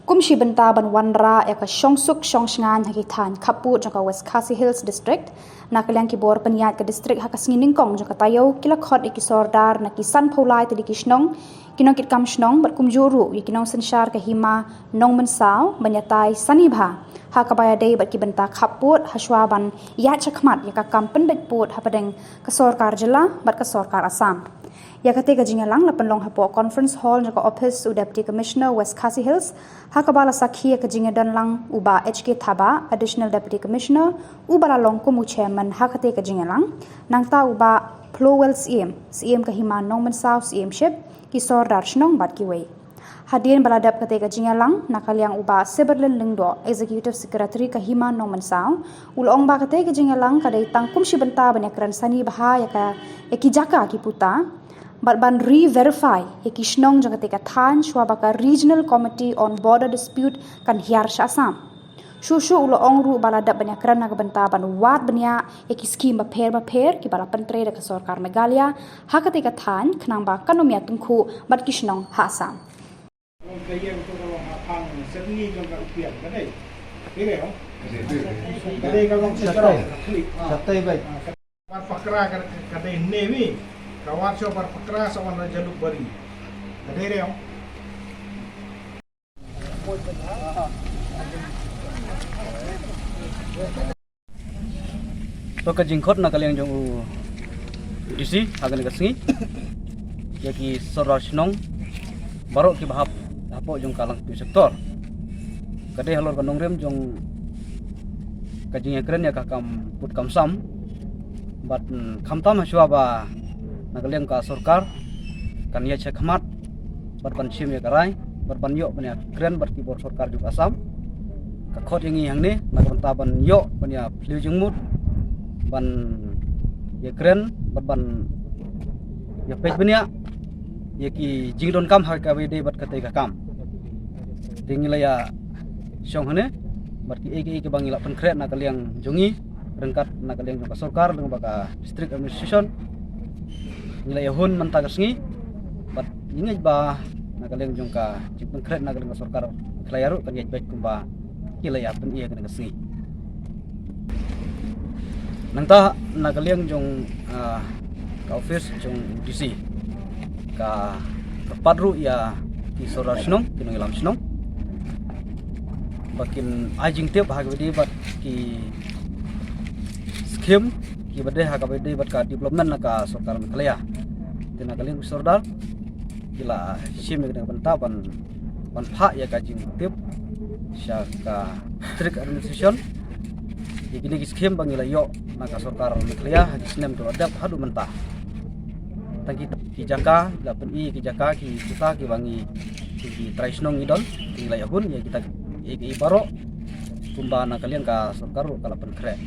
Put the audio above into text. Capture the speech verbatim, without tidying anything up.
Kum shi bynta ban wanrah ïa ka shongsuk shongshngaiñ ha ki thaiñ khappud jong ka West Khasi Hills District, na ka liang ki bor pynïaid ka district ha ka sngi nyngkong jong ka taïew ki la khot ïa ki sordar na ki san phew lai tylli ki shnong, ki nongkitkam shnong bad kumjuh ruh ïa ki nongsynshar ka hima Nongmynsaw ban ïatai sani bha ha kaba ïadei bad ki bynta khappud, ha shuwa ban ïaid shakhmat ïa ka kam pynbeit pud hapdeng ka sorkar jylla bad ka sorkar Assam. Ïa katei ka jingïalang la pynlong hapoh conference hall jong ka office u Deputy Commissioner West Khasi Hills, ha kaba la sakhi ïa ka jingïadonlang u Bah H K Thabah, Additional Deputy Commissioner, uba la long kum u chairman ha katei ka jingïalang, nangta u Bah Phlowell Syiem, Syiem ka hima Nongmynsaw Syiemship, ki sordar shnong bad kiwei. Hadien ba la dep katei ka jingïalang, na ka liang u Bah Siberlin Lyngdoh, Executive Secretary ka hima Nongmynsaw, u la ong ba katei ka jingïalang ka dei tang kum shi bynta ban ïakren sani bha ïa ka, ïa ki jaka ki puta bad ban re-verify ïa ki shnong jong katei ka thaiñ shuwa ba ka Regional Committee on Border Dispute kan hiar sha Assam. Shuh shuh u la ong ruh ba la dep ban ïakren na ka bynta ban wad bniah ïa ki skhim bapher bapher kiba la pyntrei da ka sorkar Meghalaya ha katei ka thaiñ khnang ba kan ym ïatyngkhuh bad ki shnong ha Assam. Long ka ïeng tu ka long ha phang sepngi jong ka Upiang ka dei. Dei re, oh? Ka dei ka long Shatai. Shatai bai. Ah, ka Bar Pakra ka, ka dei hynne wi. Ka Wat Sho Bar Pakra sa wan Raja Lukbari. Ka dei re, oh? To ka jingkhot na ka liang jong u D C ha kane ka sngi ïa ki sordar shnong baroh kiba hap hapoh jong ka Langpih sector. Ka dei halor ka nongrim jong ka jingïakren ïa ka kam pud kam sam bad, mm, khamtam ha shuwa ba na ka liang ka sorkar kan ïaid shakhmat bad ban shim ïa ka rai bad ban ïoh ban ïakren bad ki bor sorkar jong Assam. Ka khot ïa ngi hangne na ka bynta ban ïoh ban ïa phylliew jingmut, ban ïakren bad ban ïa peit bniah ïa ki jingdonkam ha kaba ïadei bad katei ka kam. Te ngi la ïa shong hangne bad kiei kiei kiba ngi la pynkhreh na ka liang jong ngi ryngkat na ka liang jong ka sorkar lyngba ka district administration. Ngi la ïa hun mynta ka sngi bad ngi ngeit ba na ka liang jong ka jingpynkhreh na ka liang ka sorkar Meghalaya ruh kan ïa beit kumba ki la ïa pyni ha kane ka sngi. Nangta na ka liang jong, ah, ka office jong D C ka, ka pat ruh ïa ki sordar shnong, ki nongïalam shnong ba kin ai jingtip ha kaba ïadei bad ki skhim kiba dei ha kaba ïadei bad ka development na ka sorkar Meghalaya. Te na ka liang ki sordar ki la shim ïa kane ka bynta ban, ban phah ïa ka jingtip sha ka district administration ïa kine ki skhim ba ngi la ïoh na ka sorkar Meghalaya ha ki snem kiba la dep haduh mynta. Tang ki, ki jaka la pyni, ki jaka ki puta kiba ngi, ki, ki trai shnong ngi don, ki la ïa hun ïa kita, ïa ki baroh kumba na ka liang ka sorkar ruh ka la pynkhreh.